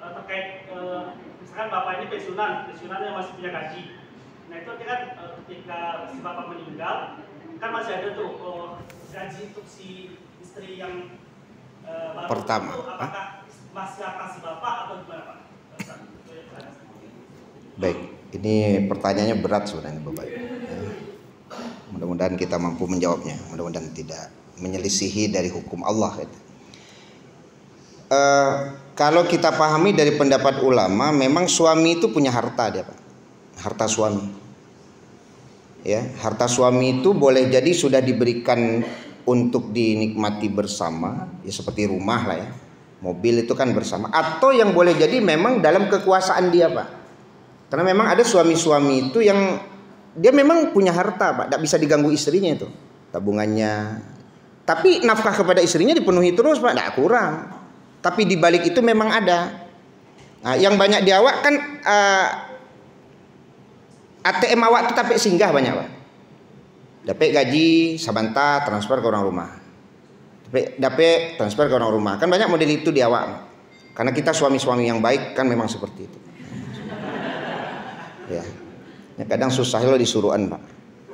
eh, terkait, eh, misalkan bapak ini pensiunan, pensiunan yang masih punya gaji. Nah, itu artinya kan, eh, ketika si bapak meninggal, kan masih ada tuh, eh, gaji untuk si istri yang, eh, baru Pertama, itu, apakah masih atas si bapak atau gimana, Pak? Baik, ini pertanyaannya berat sebenarnya, Bapak Ibu. Ya. Mudah-mudahan kita mampu menjawabnya. Mudah-mudahan tidak menyelisihi dari hukum Allah, gitu. Eh, kalau kita pahami dari pendapat ulama, memang suami itu punya harta dia, Pak. Harta suami. Ya, harta suami itu boleh jadi sudah diberikan untuk dinikmati bersama, ya seperti rumah lah ya. Mobil itu kan bersama. Atau yang boleh jadi memang dalam kekuasaan dia, Pak. Karena memang ada suami-suami itu yang dia memang punya harta, Pak. Tidak bisa diganggu istrinya itu. Tabungannya. Tapi nafkah kepada istrinya dipenuhi terus, Pak. Tidak kurang. Tapi di balik itu memang ada. Nah, yang banyak di awak kan, eh, A T M awak tu tapek singgah banyak, Pak. Dapek gaji sabanta, transfer ke urang rumah. Dapek, dapek transfer ke urang rumah. Kan banyak model itu di awak. Karena kita suami-suami yang baik kan memang seperti itu. Ya. Ya, kadang susah lo disuruhan, Pak.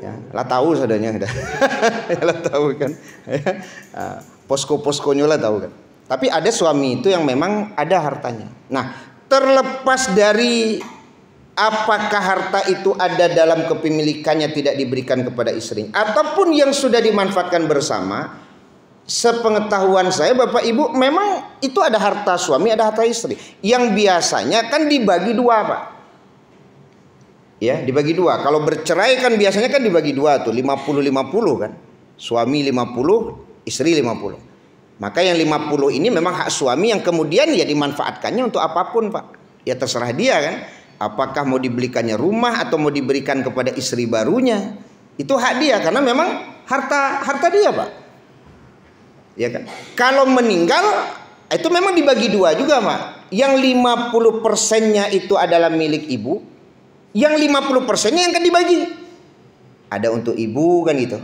Ya, lah tahu sadonyo dah. Lah tahu kan. Ya. Ah, posko-poskonyo lah tahu kan. Tapi ada suami itu yang memang ada hartanya. Nah, terlepas dari apakah harta itu ada dalam kepemilikannya tidak diberikan kepada istrinya, ataupun yang sudah dimanfaatkan bersama, sepengetahuan saya, Bapak Ibu, memang itu ada harta suami, ada harta istri. Yang biasanya kan dibagi dua, Pak. Ya, dibagi dua. Kalau bercerai kan biasanya kan dibagi dua tuh, lima puluh lima puluh kan. Suami lima puluh, istri lima puluh. Maka yang lima puluh ini memang hak suami yang kemudian ya dimanfaatkannya untuk apapun, Pak. Ya terserah dia kan. Apakah mau dibelikannya rumah atau mau diberikan kepada istri barunya. Itu hak dia karena memang harta harta dia, Pak. Ya kan? Kalau meninggal itu memang dibagi dua juga, Pak. Yang lima puluh persennya itu adalah milik ibu, yang lima puluh persennya yang akan dibagi. Ada untuk ibu kan gitu.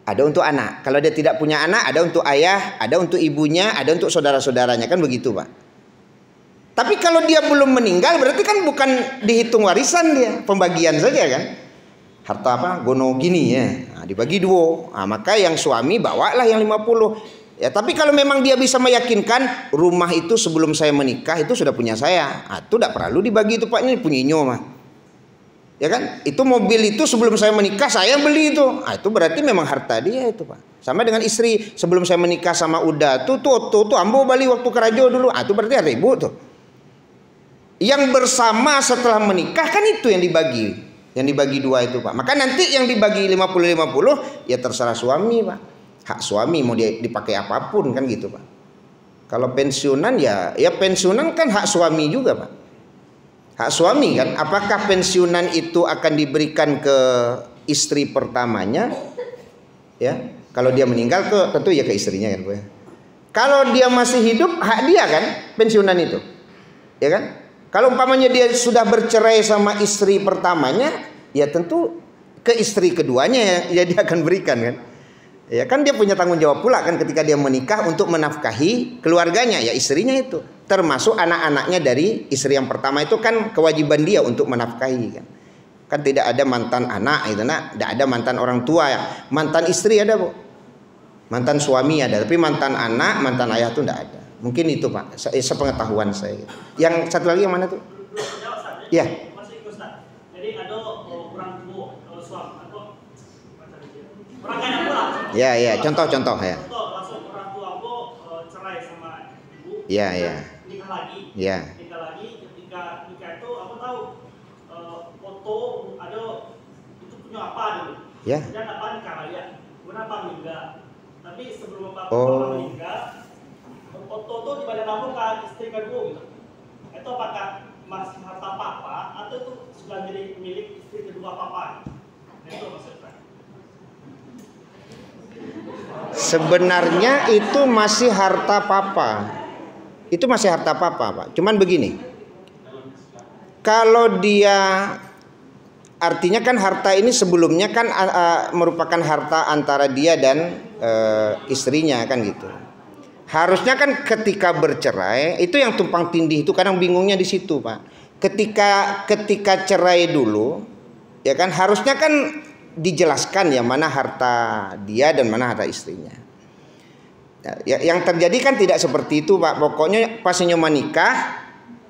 Ada untuk anak. Kalau dia tidak punya anak, ada untuk ayah, ada untuk ibunya, ada untuk saudara-saudaranya kan begitu, Pak. Tapi kalau dia belum meninggal berarti kan bukan dihitung warisan dia, pembagian saja kan. Harta apa? Gono gini ya. Nah, dibagi dua. Nah, maka yang suami bawalah yang lima puluh. Ya, tapi kalau memang dia bisa meyakinkan rumah itu sebelum saya menikah itu sudah punya saya. Ah, itu tidak perlu dibagi itu, Pak, ini punyinyo mah. Ya kan? Itu mobil itu sebelum saya menikah saya yang beli itu. Ah, itu berarti memang harta dia itu, Pak. Sama dengan istri, sebelum saya menikah sama Uda tu, tu oto tu ambo bali waktu karajo dulu. Ah, itu berarti harta ibu tu. Yang bersama setelah menikah kan itu yang dibagi. Yang dibagi dua itu, Pak. Maka nanti yang dibagi lima puluh lima puluh ya terserah suami, Pak. Hak suami mau dia dipakai apapun kan gitu, Pak. Kalau pensiunan ya, ya pensiunan kan hak suami juga, Pak. Hak suami kan, apakah pensiunan itu akan diberikan ke istri pertamanya? Ya, kalau dia meninggal ke tentu ya ke istrinya kan, Bu, ya. Kalau dia masih hidup, hak dia kan pensiunan itu. Ya kan? Kalau umpamanya dia sudah bercerai sama istri pertamanya, ya tentu ke istri keduanya ya, ya dia akan berikan kan. Ya kan dia punya tanggung jawab pula kan ketika dia menikah untuk menafkahi keluarganya, ya istrinya itu. Termasuk anak-anaknya dari istri yang pertama itu kan kewajiban dia untuk menafkahi kan. Kan tidak ada mantan anak itu nak, tidak ada mantan orang tua ya. Mantan istri ada, Bu. Mantan suami ada, tapi mantan anak, mantan ayah tu tidak ada. Mungkin itu, Pak, se- sepengetahuan saya gitu. Yang satu lagi yang mana tuh? Ya. Jadi ada orang tua, kalau suami atau macam dia. Orang kaya pula. Ya, ya, contoh-contoh ya. Contoh, langsung orang tua aku eh, cerai sama ibu. Ya, ya. Nikah lagi. Ya. Nikah lagi, ketika nikah itu aku tahu eh, foto ada itu punya apa dulu. Ya. Dan apa nikah lagi ya. Kemudian apa meninggal. Tapi sebelum apa Oh. Apa meninggal, foto tu di badan aku kan istri kedua gitu. Itu apakah masih harta papa atau itu sudah milik milik istri kedua papa? Nah, itu maksud saya. Sebenarnya itu masih harta papa. Itu masih harta papa, Pak. Cuman begini. Kalau dia, artinya kan harta ini sebelumnya kan uh, merupakan harta antara dia dan uh, istrinya kan gitu. Harusnya kan ketika bercerai, itu yang tumpang tindih itu kadang bingungnya di situ, Pak. Ketika ketika cerai dulu, ya kan harusnya kan dijelaskan ya mana harta dia dan mana harta istrinya. Ya, yang terjadi kan tidak seperti itu, Pak. Pokoknya pas nyo menikah,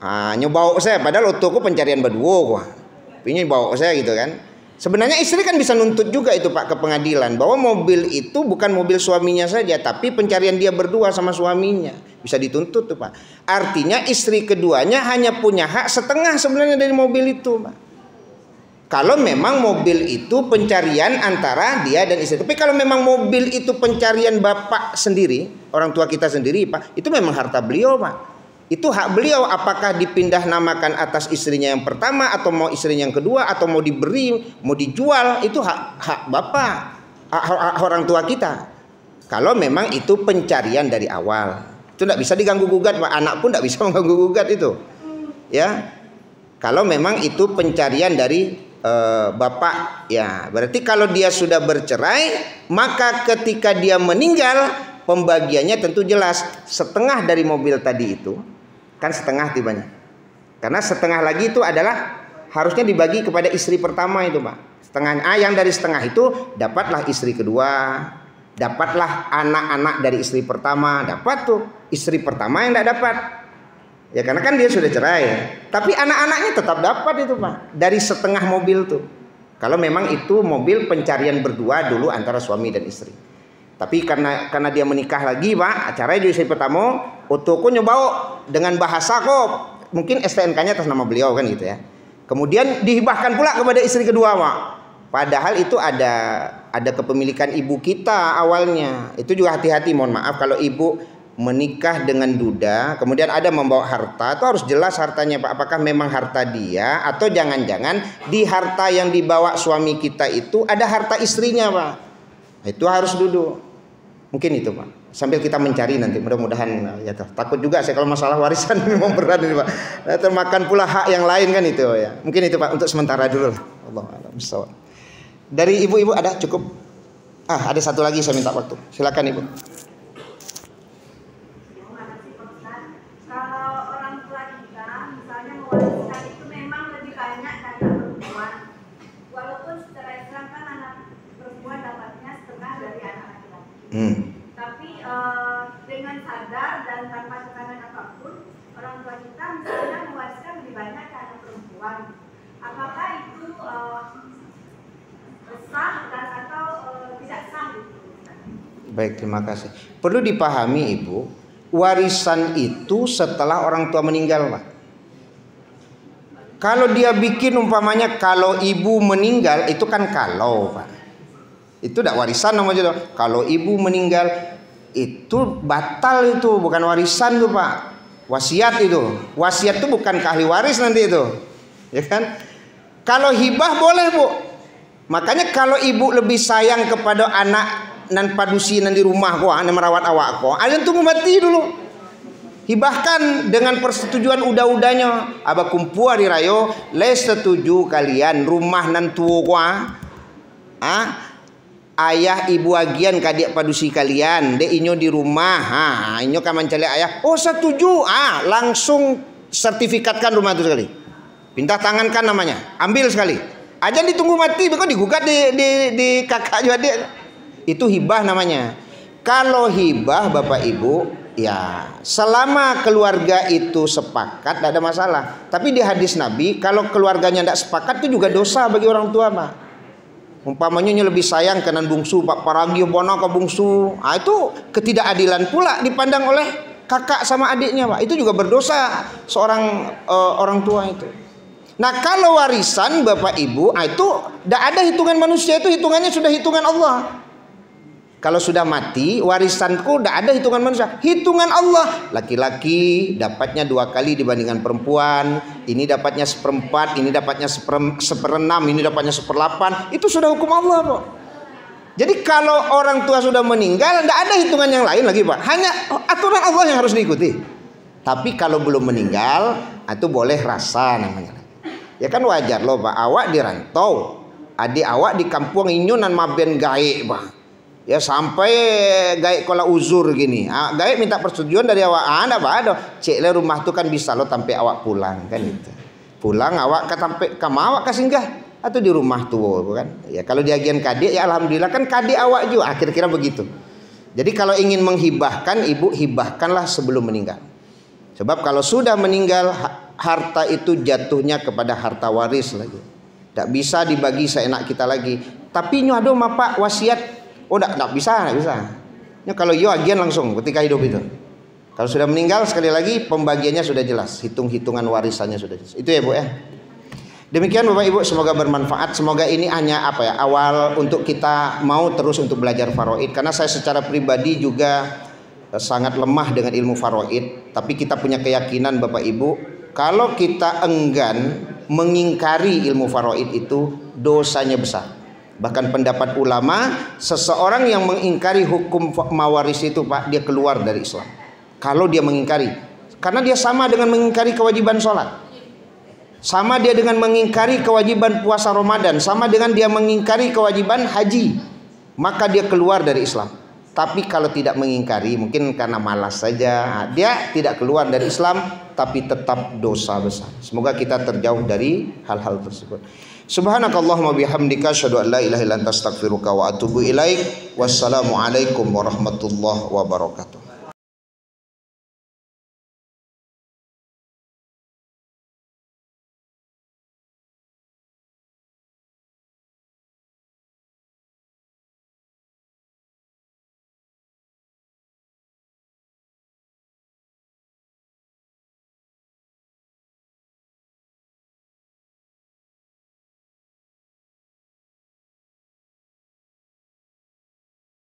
ah, nyo bawa saya, padahal oto ku pencarian berdua ku. Tapi nyo bawa saya gitu kan. Sebenarnya istri kan bisa nuntut juga itu, Pak, ke pengadilan bahwa mobil itu bukan mobil suaminya saja, tapi pencarian dia berdua sama suaminya. Bisa dituntut tuh, Pak. Artinya istri keduanya hanya punya hak setengah sebenarnya dari mobil itu, Pak. Kalau memang mobil itu pencarian antara dia dan istri. Tapi kalau memang mobil itu pencarian bapak sendiri, orang tua kita sendiri, Pak, itu memang harta beliau, Pak. Itu hak beliau, apakah dipindah namakan atas istrinya yang pertama, atau mau istrinya yang kedua, atau mau diberi, mau dijual, itu hak, hak bapak, hak, hak, hak orang tua kita. Kalau memang itu pencarian dari awal, itu ndak bisa diganggu gugat, Pak. Anak pun ndak bisa mengganggu gugat itu. Ya. Kalau memang itu pencarian dari, eh, bapak, ya, berarti kalau dia sudah bercerai, maka ketika dia meninggal, pembagiannya tentu jelas. Setengah dari mobil tadi itu, kan setengah tibanya. Karena setengah lagi itu adalah harusnya dibagi kepada istri pertama itu, Pak. Setengah, ah, yang dari setengah itu dapatlah istri kedua, dapatlah anak-anak dari istri pertama, dapat tuh. Istri pertama yang tidak dapat. Ya, karena kan dia sudah cerai. Tapi anak-anaknya tetap dapat itu, Pak. Dari setengah mobil tuh. Kalau memang itu mobil pencarian berdua dulu antara suami dan istri. Tapi karena, karena dia menikah lagi, Pak, cerai jo istri pertama, oto ko nyo baok dengan bahasa ko, mungkin S T N K-nya atas nama beliau kan gitu ya. Kemudian dihibahkan pula kepada istri kedua, Pak. Padahal itu ada, ada kepemilikan ibu kita awalnya. Itu juga hati-hati, mohon maaf, kalau ibu menikah dengan duda, kemudian ada membawa harta, itu harus jelas hartanya, Pak. Apakah memang harta dia, atau jangan-jangan di harta yang dibawa suami kita itu ada harta istrinya, Pak. Itu harus duduk. Mungkin itu, Pak. Sambil kita mencari nanti, mudah-mudahan, ya toh. Takut juga saya kalau masalah warisan memang berat ini, Pak. Ya, termakan pula hak yang lain kan itu, ya. Mungkin itu, Pak, untuk sementara dulu lah. Allahu a'lam bishawab. Dari ibu-ibu ada cukup? Ah, ada satu lagi saya minta waktu. Silakan, Ibu. Kalau orang tua kita, misalnya mewariskan itu memang lebih banyak ke anak perempuan. Walaupun secara Islam kan anak perempuan dapatnya setengah dari anak laki-laki. Hmm. Tapi, eh, dengan sadar dan tanpa tekanan apapun, orang tua kita misalnya mewariskan lebih banyak ke anak perempuan. Apakah itu, eh, sah dan atau, eh, tidak sah gitu? Baik, terima kasih. Perlu dipahami, Ibu, warisan itu setelah orang tua meninggal, Pak. Kalau dia bikin umpamanya kalau ibu meninggal, itu kan kalau, Pak. Itu dak warisan namanya tu. Kalau ibu meninggal, itu batal itu, bukan warisan tu, Pak. Wasiat itu. Wasiat tu bukan ke ahli waris nanti itu. Ya kan? Kalau hibah boleh, Bu. Makanya kalau ibu lebih sayang kepada anak nan padusi nan di rumah ko, ah, nan merawat awak ko, alun tunggu mati dulu. Hibahkan dengan persetujuan uda-udanyo. Aba kumpua hari rayo, lai setuju kalian rumah nan tuo ko, ah? Ah? Ayah ibu agian ka adiak padusi kalian, dek inyo di rumah. Ha, inyo ka mancaliak ayah. Oh, satuju. Ah, langsung sertifikatkan rumah tu sakali. Pinta tangankan namanya. Ambil sakali. Ajan ditunggu mati, beko digugat di, di, di kakak jo adiak. Itu hibah namanya. Kalau hibah, Bapak Ibu, ya, selama keluarga itu sepakat, tidak ada masalah. Tapi di hadis Nabi, kalau keluarganya tidak sepakat, itu juga dosa bagi orang tua, Pak. Umpamanya nyo lebih sayang ka nan bungsu, Pak, paragiah bana ka bungsu. Ah, itu ketidakadilan pula dipandang oleh kakak sama adiknya, Pak. Itu juga berdosa seorang, eh, orang tua itu. Nah, kalau warisan, Bapak Ibu, ah, itu ndak ada hitungan manusia, itu hitungannya sudah hitungan Allah. Kalau sudah mati, warisanku ndak ada hitungan manusia. Hitungan Allah. Laki-laki dapatnya dua kali dibandingkan perempuan. Ini dapatnya seperempat, ini dapatnya seperem-, seperenam, ini dapatnya seperdelapan. Itu sudah hukum Allah, Pak. Jadi kalau orang tua sudah meninggal, ndak ada hitungan yang lain lagi, Pak. Hanya aturan Allah yang harus diikuti. Tapi kalau belum meninggal, itu boleh rasa namanya. Ya kan wajar lo, Pak. Awak di rantau, adik awak di kampuang, inyo nan maben gaek, Pak. Ya, sampai gaek ko lah uzur gini. Ah, gaek minta persetujuan dari awak. Ah, ndak baa doh. Cek lah rumah tu kan bisa lo tampek awak pulang, kan gitu. Pulang awak ka tampek, ka ma awak ka singgah. Atau di rumah tuo tu kan. Ya, kalau diagian ka adiak, ya alhamdulillah, kan ka adiak awak juo. Ah, kira-kira begitu. Jadi kalau ingin menghibahkan, ibu hibahkanlah sebelum meninggal. Sebab kalau sudah meninggal, ha-, harta itu jatuhnya kepada harta waris lagi. Tak bisa dibagi seenak kita lagi. Tapi nyo ado mapak wasiat. Oh, ndak, ndak bisa, ndak bisa. Nyo kalau iyo agian langsung ketika hidup itu. Kalau sudah meninggal, sekali lagi, pembagiannya sudah jelas. Hitung-hitungan warisannya sudah jelas. Itu ya, Bu, ya. Demikian Bapak Ibu, semoga bermanfaat. Semoga ini hanya apa ya, awal untuk kita mau terus untuk belajar faraid. Karena saya secara pribadi juga eh, sangat lemah dengan ilmu faraid. Tapi kita punya keyakinan Bapak Ibu, kalau kita enggan mengingkari ilmu faraid itu, dosanya besar. Bahkan pendapat ulama, seseorang yang mengingkari hukum fa- mawaris itu, Pak, dia keluar dari Islam. Kalau dia mengingkari, karena dia sama dengan mengingkari kewajiban sholat. Sama dia dengan mengingkari kewajiban puasa Ramadan, sama dengan dia mengingkari kewajiban haji, maka dia keluar dari Islam. Tapi kalau tidak mengingkari, mungkin karena malas saja, dia tidak keluar dari Islam, tapi tetap dosa besar. Semoga kita terjauh dari hal-hal tersebut. Subhanakallahumma bihamdika, asyhadu an la ilaha illa anta, astaghfiruka wa atubu ilaik. Wassalamualaikum warahmatullahi wabarakatuh.